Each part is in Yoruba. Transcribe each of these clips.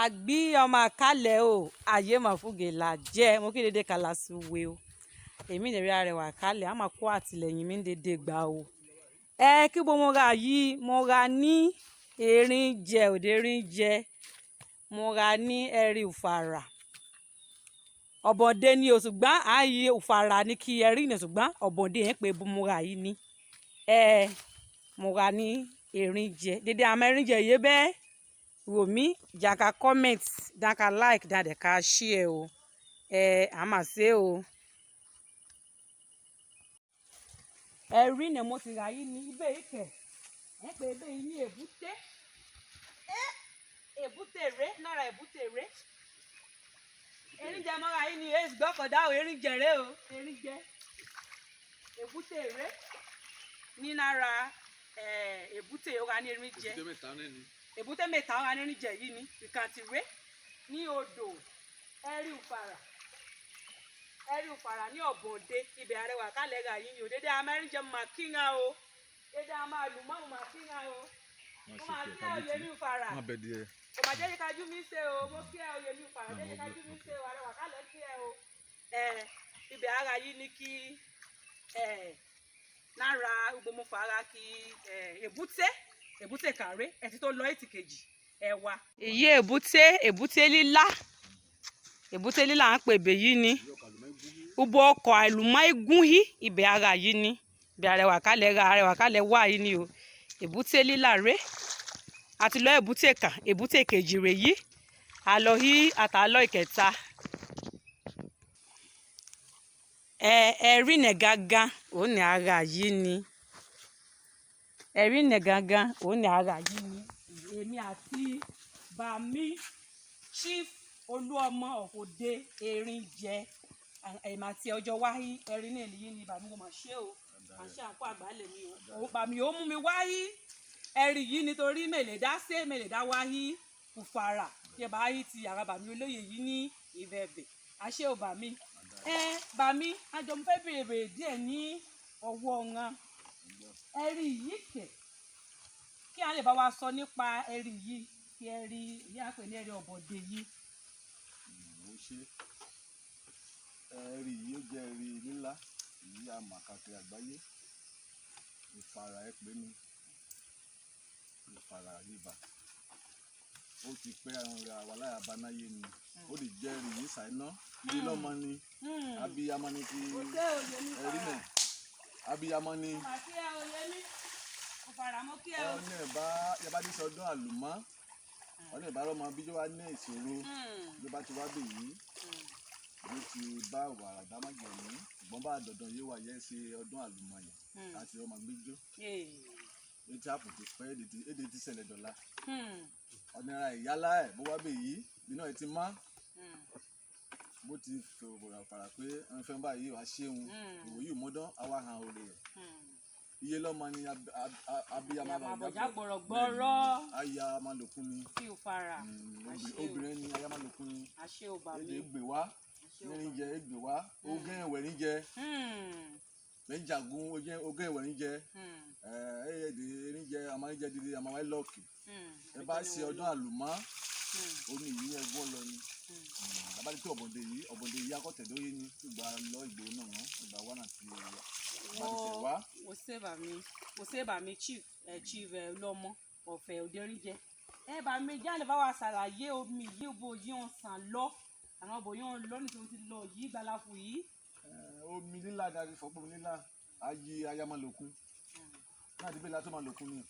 Àgbí ọmọ àkàlẹ̀ o, ayé mà fúge là jẹ́. Mo kí dédé kàlàsùwé o. Èmi nìrí arẹwà kálẹ̀, a máa kó àtìlẹ́yìn mi dédé gbà o. Ẹ kí bo mo ra yìí, mo ra ní erin jẹ, òde erin jẹ. Mo ra ní ẹ̀rí ùfàrà. Ọ̀bọ̀ndé ni o, ṣùgbọ́n ààyè ùfàrà ní kí ẹrí ni, ṣùgbọ́n ọ̀bọ̀ndé yẹn pé bo mo ra yìí ni. Ẹ mo ra ní erin jẹ. Dédé àmọ́ erin jẹ yé bẹ́ẹ̀. Wò mí, jàka comment, jàka like, dàdẹ̀ ká share o. Ẹ a máa ṣe o. Ẹ̀rí ni mo ti rà yìí ní ibẹ̀ ìkẹ̀. Ẹ pé ibẹ̀ yìí ní èbúté. Ẹ èbúté rè, náírà èbúté rè. Erin jẹ mọ́ra yìí ni èsì gbọ́kọ̀dá o, erin jẹ rè o, erin jẹ. Èbúté rè ní náírà èbúté ó ra ní erin jẹ. Èbúté mẹ́ta náà ni. Èbúté mẹ́ta ó ra ní erin jẹ yìí ni ìkàntì rè ní odò ẹ̀rí ùfàrà. Ẹ̀rí ùfàrà ní ọ̀bọ̀ndé ibẹ̀ arẹwà kálẹ̀ rà yìí ni o. Dédé amẹ́rin jẹ máa kíran o. Dédé a máa lù mọ́ máa kíran o. Mo máa kí ẹ oyè mi ùfàrà. Má bẹ díẹ̀. Kò má jẹ́ kájú mi ṣe o. Mo kí ẹ oyè mi ùfàrà. Jẹ́ kájú mi ṣe o. Arẹwà kálẹ̀ kí ẹ o. Ẹ ibẹ̀ ara yìí ni kí ẹ lára gbogbo mo fara kí ẹ èbúté èbúté kàré ẹ ti tó lọ ètì kejì ẹ wá. Èyí èbúté èbúté lílá èbúté lílá à ń pè bèyí ni gbogbo ọkọ̀ àlùmọ́ igun yìí ibẹ̀ ara yìí ni ibẹ̀ arẹwà kálẹ̀ ra arẹwà kálẹ̀ wà yìí ni o èbúté lílá rè àti lọ èbúté kàn èbúté kejì rè yìí àlọ́ yìí àtàlọ́ ìkẹta. Ẹ ẹ̀rí nẹ̀ gangan òun ní ara yìí ni ẹ̀rí nẹ̀ gangan òun ní ara yìí ni èmi àti bàmí Chief Olúọmọ Òde erin jẹ èmi àti ọjọ́ wáyé ẹ̀rí náà yìí ni bàmí mo mà ṣe o mà ṣe àǹkó àgbálẹ̀ mi o bàmí ó mú mi wáyé ẹ̀rí yìí nítorí mèlè dá sé mèlè dá wáyé kùfàrà yẹ bá yìí ti yàrá bàmí olóyè yìí ní ìbẹ̀bẹ̀ àṣẹ ò bàmí ẹ bàmí àjọ mo fẹ́ béèrè béèrè díẹ̀ ní ọwọ́ wọn ẹ̀rí yìí kẹ̀ kí a lè bá wa sọ nípa ẹ̀rí yìí kí ẹ̀rí yìí à ń pè ní ẹ̀rí ọ̀bọ̀dé yìí. Ó ṣe ẹ̀rí yìí ó jẹ́ ẹ̀rí lílá èyí a mà káàkiri àgbáyé. Ìfàrà ẹ pé ní Ìfàrà river. Ó ti pẹ́ àwọn ọ̀rẹ́ àwa láyà banáyé ni. Ó lè jẹ́ ẹ̀rí yìí ṣàìná ilé lọ́mọ ni abiyamọ ni ti Kò sí òye mi ẹ̀rí fara náà abiyamọ ni. Mà kí ẹ òye mi kò fara mọ́ kí ẹ o. Ọ̀nà ìbá yaba ní sọdún àlùmọ́ ọ̀nà ìbá rọmọ bí wàá ní ìṣòro ló bá ti wá bè yìí ló ti bá wàrà dámájẹ̀mí ṣùgbọ́n bá dandan yóò wá yẹ́ ṣe ọdún àlùmọ́ yẹn láti ọmọ gbẹjọ́ etí àpò ti pẹ́ èdè ti ṣẹlẹ̀ dọ̀la ọ̀nà ìyálà ẹ̀ bó wá bè yìí bí náà ti má bó ti fòrò fàrà pé ń fẹ́ báyìí wàá ṣéun ìwòyí ìmọ̀dán àwa hàn òrè ẹ̀ iye lọ́mọ ni abiyamọ Àbọ̀já gbọ̀rọ̀gbọ̀rọ̀ aya máa lòkun ni kí o fara àṣẹ o obìnrin ni aya máa lòkun ni àṣẹ o bàmí èdè gbè wá àṣẹ o nírin jẹ ègbè wá ogún ẹ̀wẹ̀ ní jẹ bàmí. méjàgún ogún ẹ̀wẹ̀ ní jẹ èdè ní jẹ àmọ́ ní jẹ dídí àmọ́ wáyé lọ́ọ̀kì ẹ bá ṣe ọdún àlùmọ́ omi yìí ẹgbọ́ lọ ni abájú tí ọ̀bọ̀ndé yìí ọ̀bọ̀ndé yìí akọ̀tẹ̀dóyè ni ìgbà lọ ìgboro náà wọ́n ìgbà wà náà ti bá ti tẹ̀ wá. Wo ṣe bàmí wo ṣe bàmí chief ẹ chief ẹ lọmọ ọ̀fẹ́ òderinjẹ ẹ bàmí jáde bá wa ṣàlàyé omi yìí bó yìí ń sàn lọ àwọn bò yìí ń lọ nítorí ti lọ yìí gbalafu yìí. Omi lílá darí fọpọ́ omi lílá ayé ayamalòkun náà ti bẹ́ẹ̀ látọ́ máa lòkun ni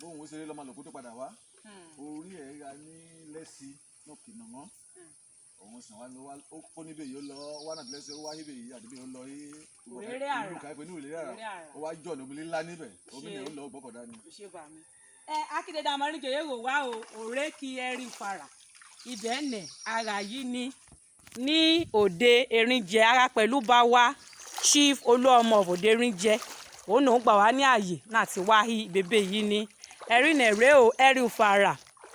bóun ó ṣeré lọ́mọ lòkun tó padà wá orí ẹ̀ ra ní lẹ́sí náà kìnnà mọ́ òun sàn wá ní wá ó kó níbẹ̀ yìí ó lọ wá náà lẹ́sí ó wá níbẹ̀ yìí àdébẹ̀ ó lọ yí Òréré àrà. ìlú kan pé ní òréré àrà Òréré àrà. ó wá jọ̀ ní omi lílá níbẹ̀ omi Ṣé- náà ó lọ gbọ́kọ̀dá ni. Ṣe bàmí. Ẹ akéde amarinjẹ yóò wá o òré kí ẹ rí fara ibẹ̀ nẹ̀ ara yìí ni ní òde erinjẹ ara pẹ̀lú bá wa Chief Olúọmọ òde erinjẹ òun náà ń gbà wá ní ààyè láti wá hí bèbè yìí ni ẹ̀rí nẹ̀ rèé o ẹ̀rí fara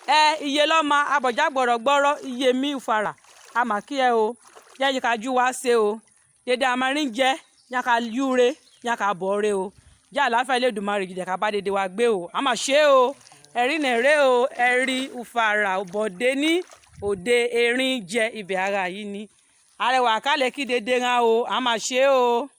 ẹ iye lọ́mọ abọ̀já gbọ̀rọ̀gbọ̀rọ̀ iye mi fara a mà kí ẹ o jẹ́jẹ́ ká jú wá ṣe o dédé amarinjẹ yàkà yúre yàkà bọ̀ọ̀rẹ́ o jẹ́ àlàáfíà Elédùmarè jìdẹ̀ ká bá dédé wa gbé o a mà ṣe o. Ẹ̀rí nẹ̀rẹ́ o, ẹ̀rí ùfàrà bọ̀dé ní òde erin jẹ ibẹ̀ ara yìí ni. Arẹwà kálẹ̀ kí dédé rán o, a máa ṣe o.